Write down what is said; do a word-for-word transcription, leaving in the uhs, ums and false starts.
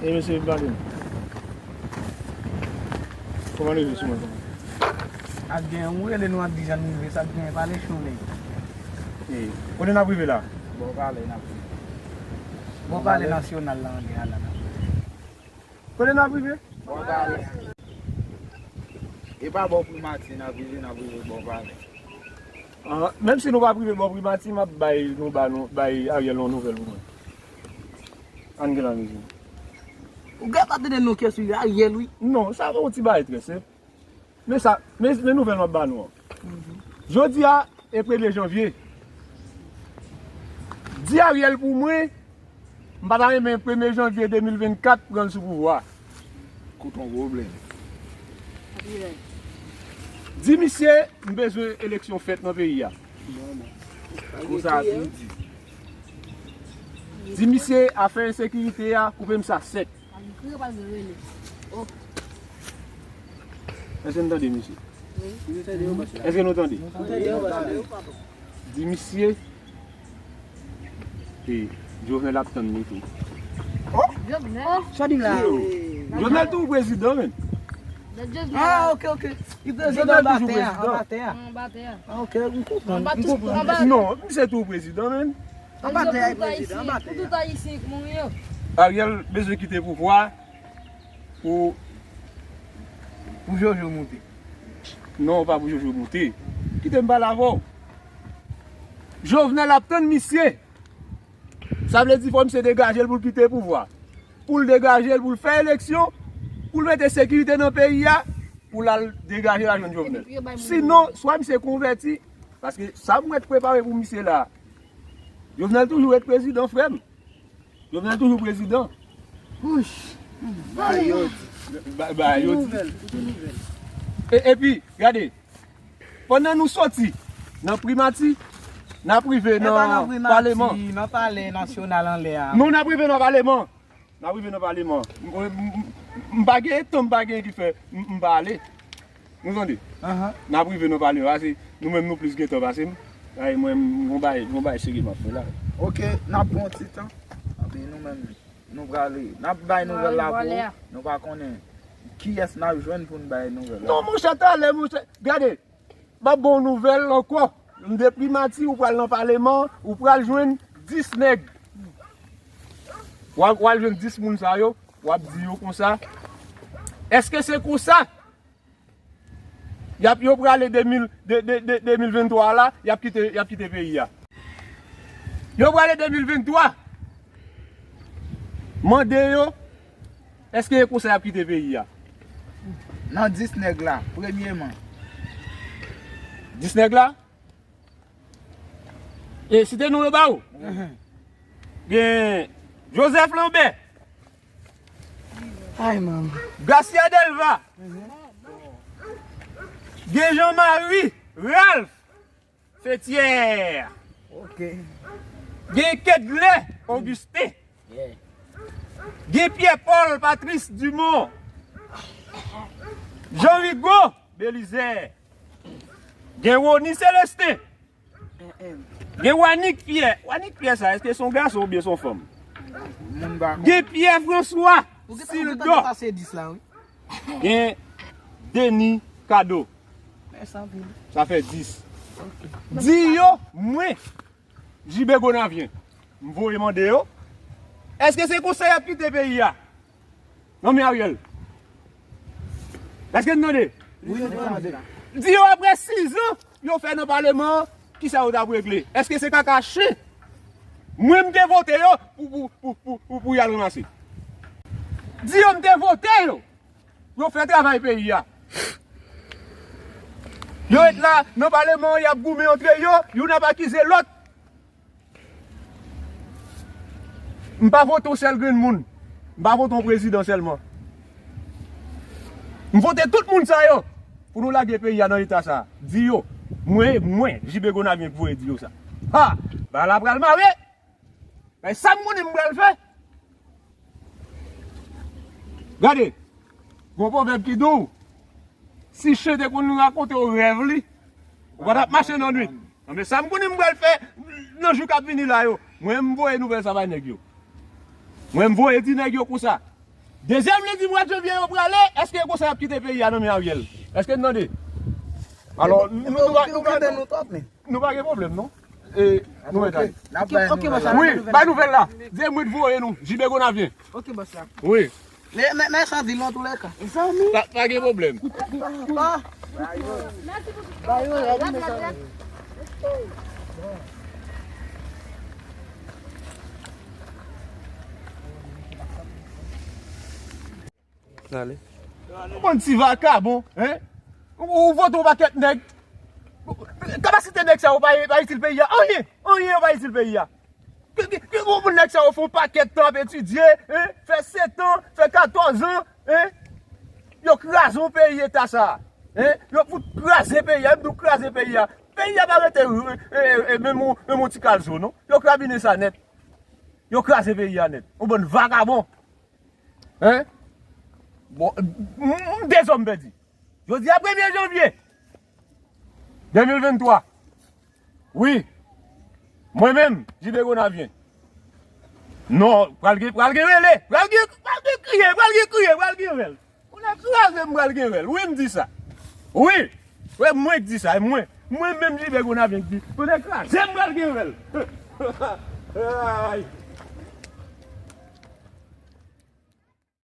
E mesye, pale m. Kòman nou rive sou mwen konsa? Ak gen, ou rele nou ap di jan nou rive, sa k gen, pale cho nèg. E, kote n ap rive la? Bò palè n ap rive. Bò palè nasyonal la anglè a la n ap rive. Kote n ap rive? Bò palè. E pa bò primati n ap rive, n ap rive bò palè. Ah, menm si nou pa rive bò primati, m ap bay nou, ba nou, bay Ariel yon nouvèl pou mwen. Ann gen la, mesye. Ou gentan tande non kè sou Ariel, wi. Non, sa se yon ti bagay trè senp. Men sa, men, men nouvèl m ap ba nou an. Jodi a, e premye janvye. Di Ariel pou mwen, m pa ta renmen premye janvye de mil vennkat pran l sou pouvwa. Kout yon pwoblèm. Di misye, m bezwen eleksyon fèt nan peyi a. Konsa, di, di. Di misye, afè ensekirite a, koupe m sa sèk. Èske n tande misye? Èske nou tande? Di misye, e, Jovenel ap tann li tou. Jovenel. Sa di la? Yo. Jovenel toujou prezidan, men. Ah, ok, ok. Li prezidan anba tè a, anba tè a. Anba tè a. Ah, ok, m konprann, m konprann. Non, misye toujou prezidan, men. Anba tè a, prezidan, anba tè a. Pou tout Ayisyen ki mouri yo. Ariel bezwen kite pouvwa pou, pou Jojo monte. Non, pa pou Jojo monte. Kite m pale avè w. Jovenel ap tann misye. Sa vle di fò misye degaje l pou l kite pouvwa. Pou l degaje l, pou l fè eleksyon, pou l mete sekirite nan peyi a, pou l al degaje l al jwenn Jovenel. Sinon, swa misye konvèti, paske sa m wè k prepare pou misye la. Jovenel toujou ret prezidan, frè m. Jovenel toujou prezidan. Wouch. Ba yo di. Ba, ba yo di. Nouvèl, tout nouvèl. E, epi, gade, pandan nou soti nan primati, n ap rive nan paleman. Nan palè nasyonal anlè a. Non, n ap rive nan paleman. N ap rive nan paleman. M, m, m, m pa gen tan, m pa gen ki fè, m, m pa ale. Nou tande? N ap rive nan paleman. Pase nou menm nou plis gen tan pase m. Ay, mwen, m gon bagay, m gon bagay serye m ap fè la. Ok, n ap pran yon ti tan. Epi nou menm, nou prale. N ap bay nouvèl la pou ou. Nou pa konnen kiyès n ap jwenn pou n bay nouvèl la. Non, monchè, talè, monchè. Gade, m ap ba w nouvèl ankò. M de primati, ou pral nan paleman, ou pral jwenn dis nèg. W al, w al jwenn dis moun sa yo, w ap di yo konsa. Èske se konsa? Y ap, yo prale de mil, de, de, de, de mil venntwa la, y ap kite, y ap kite peyi a. Yo prale de mil venntwa. Mande yo, èske e konsa y ap kite peyi a? Nan dis nèg la, premyeman. Dis nèg la? E site non yo ba ou. Gen Joseph Lambert. Ay, manman. Garcia Delva. Gen Jean Marie Ralph Fetière. Ok. Gen Kedley Augustin. Gen Pierre Paul Patrice Dumont. Jean Rigaud Belizaire. Gen Rony Célestin. Gen Wanick Pierre. Wanick Pierre sa, èske se yon gason oubyen se yon fanm? Gen Pierre François Sildor. Gen Denis Cadeau. Sa fè dis. Di yo, mwen, J B Gonavyen, m voye mande yo, èske se konsa y ap kite peyi a? Non, men Ariel. Èske n tande? Wi, nou tande. Di yo apre sis an yo fè nan paleman an, kisa yo t ap regle? Èske se kaka chen? Mwen, m te vote yo pou, pou, pou, pou, pou, pou y al ranmase. Di yo m te vote yo pou yo fè travay peyi a. Yo ret la nan paleman an, y ap goumen antre yo, youn ap akize lòt. M pa vote yon sèl grenn moun. M pa vote yon prezidan sèlman. M vote tout moun sa yo pou nou lage peyi a nan eta sa. Di yo, mwen, mwen, J B Gonavyen k voye di yo sa. Ha! Bagay la pral mare. Men sa m konnen m pral fè. Gade, gon pwovèb ki di w, si chen te konn rakonte w rèv li, ou pa t ap mache nan nwit. Anben, sa m konnen m pral fè nan jou k ap vini la yo, mwen, m voye nouvèl sa bay nèg yo. Mwen, m voye di nèg yo konsa. Dezyèm lendi mwa janvye yo prale, èske e konsa y ap kite peyi a nan men Ariel? Èske n tande? Alò, nou, nou, nou, nou, nou, nou, nou pa gen pwoblèm, non? E, nou mèt ale. Ok, ok, bòs la. Wi, bay nouvèl la. Di mwen voye nou. J B Gonavyen. Ok, bòs la. Wi. Men, men, men san di non toulèka. Pa, pa gen pwoblèm. Ba yo rèd, mesye. Ou konn ti vakabon, hein? Ou, ou vote yon pakèt nèg. Kapasite nèg sa yo pa, pa itil peyi a. Anyen, anyen yo pa itil peyi a. Ki, ki, ki, ou konn nèg sa yo fè yon pakèt tan ap etidye, hein? Fè sèt an, fè katòz an, hein? Yo kraze yon peyi eta sa, hein? Yo fout kraze peyi a, yo kraze peyi a. Peyi a pa rete, e, e, e, menm yon, menm yon ti kalzo, non. Yo krabinen sa nèt. Yo kraze peyi a nèt. Yon bann vakabon. Hein? Bon, m, m, de zòm pèdi. Jodi a premye janvye de mil venntwa. Wi. Mwen menm, J B Gonavyen. Non, pral gen, pral gen rele. Pral gen, pral gen kriye, pral gen kriye, pral gen rèl. Ou nèg kraze m pral gen rèl. Wi, m di sa. Wi. Wi, mwen k di sa, e mwen. Mwen menm, J B Gonavyen k di. Ou nèg kraze m pral gen rèl. Ay.